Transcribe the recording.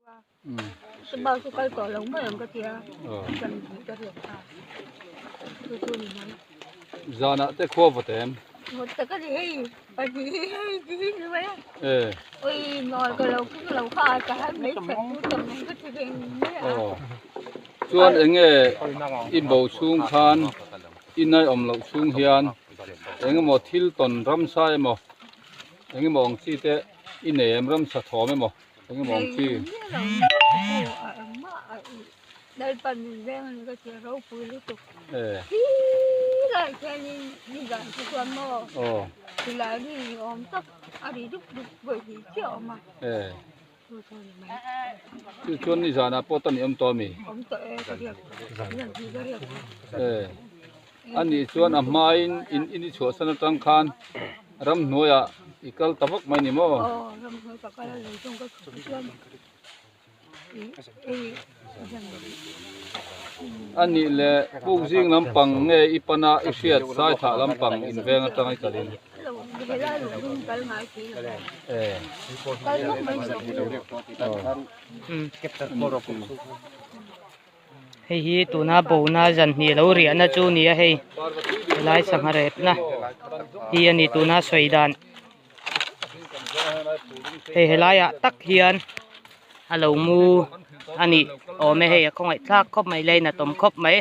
Bak chu kal tawh lo mai ang ka tia kan tih ka hriat kha chu chu ni mai. Zanah te khua vawt em? Vawt tak a ni hei pahnih hi hei ti hi ni mai a. Ui nawi ka lo keng lo kha a ka han mai that chu tam ang ka ti reng mai a. Chuan enge i bo chhung khan i nai awm loh chhung hian engemaw thil tawn ramsa emaw engemaw ang chi te i nei em ramsa thawm emaw? Engemaw ang chi? Chu chuan nizanah pawh tan i awm tawh ami? Anih chuan a hmain in in i chhuahsan atang khan ramhnuaiah i kal ta vak mai ni maw? Anih leh puk zing lampang nge i pana i hriat saithah lampang inveng atang i kalin? Hei hi tuna bona zan hnih lo riahna chu a ni a hei helai sangha repna hi a ni tuna sawi dan hei helaiah tak hian a lo mu a ni awm e hei a khawngaih thlak khawp mai lainat awm khawp mai.